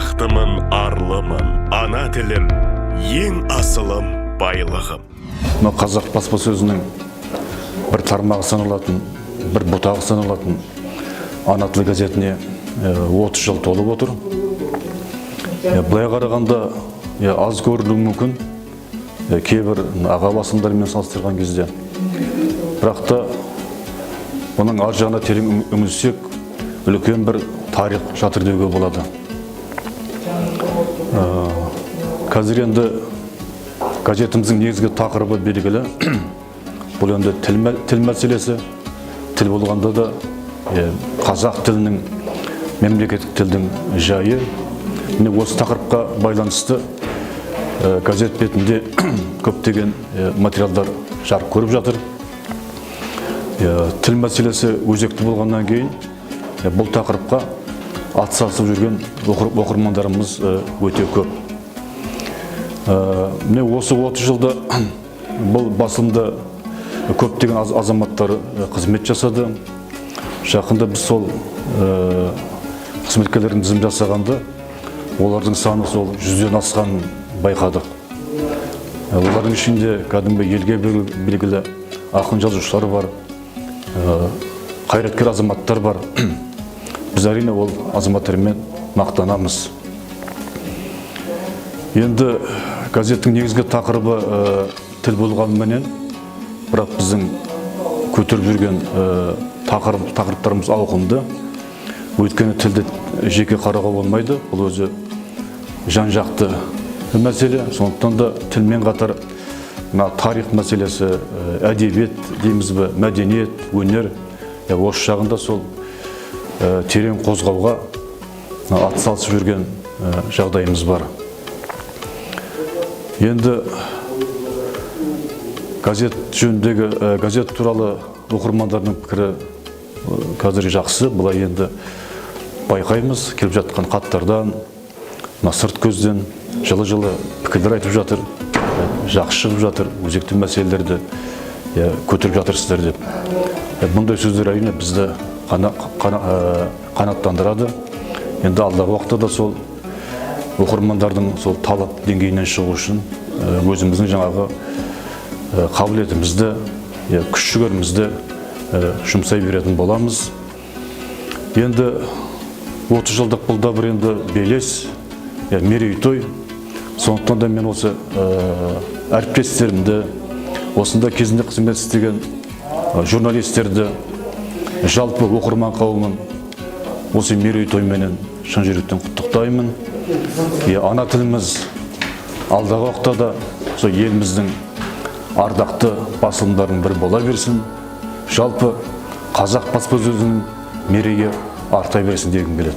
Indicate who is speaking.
Speaker 1: Атақтымын, арлымын, ана тілім, ең асылым, байлығым.
Speaker 2: Мына қазақ баспасөзінің бір тармағы саналатын, бір бұтағы саналатын «Ана тілі» газетіне 30 жыл толып отыр. Былай қарағанда, аз көрінуі мүмкін кейбір аға басылымдармен салыстырған кезде. Бірақ та бұның ар жағына терең үңілсек, үлкен бір тарих жатыр деуге болады. Қазір енді газетіміздің негізгі тақырыбы белгілі. Бұл енді тіл мәселесі. Тіл болғанда да қазақ тілінің, мемлекеттік тілдің жайы. Міне, осы тақырыпқа байланысты газет бетінде көптеген материалдар жарық көріп жатыр. Тіл мәселесі өзекті болғаннан кейін, бұл тақырыпқа атсалысып жүрген оқырмандарымыз өте көп. Міне, осы 30 жылда бұл басылымда көптеген азаматтар қызмет жасады. Жақында біз сол қызметкерлердің тізім жасағанда, олардың саны сол 100-ден асқанын байқадық. Олардың ішінде кәдімгі елге белгілі ақын жазушылар бар, қайраткер азаматтар бар. Біз, әрине, ол азаматтармен мақтанамыз. Енді газеттің негізгі тақырыбы тіл болғанменен, бірақ біздің көтеріп жүрген тақырыптарымыз ауқымды. Өйткені тілді жеке қарауға болмайды, бұл өзі жан жақты мәселе. Сондықтан да тілмен қатар мына тарих мәселесі, әдебиет дейміз бе, мәдениет, өнер, осы жағында сол терең қозғауға атсалысып жүрген жағдайымыз бар. Енді газет жөніндегі, газет туралы оқырмандардың пікірі қазір жақсы. Былай енді байқаймыз, келіп жатқан хаттардан, мына сырт көзден жылы жылы пікірлер айтып жатыр, жақсы шығып жатыр, өзекті мәселелерді көтеріп жатырсыздар деп. Бұндай сөздер, әрине, бізді қанаттандырады. Енді алдағы уақытта да сол оқырмандардың сол талап деңгейінен шығу үшін өзіміздің жаңағы қабілетімізді, күш жігерімізді жұмсай беретін боламыз. Енді 30 жылдық бұл да бір енді белес, мерейтой. Сондықтан да мен осы әріптестерімді, осында кезінде қызмет істеген журналистерді, жалпы оқырман қауымын осы мерейтойменен шын жүректен құттықтаймын. Ана тіліміз алдағы уақытта да сол еліміздің ардақты басылымдарының бірі бола берсін. Жалпы, қазақ баспасөзінің мерейі арта берсін дегім келеді.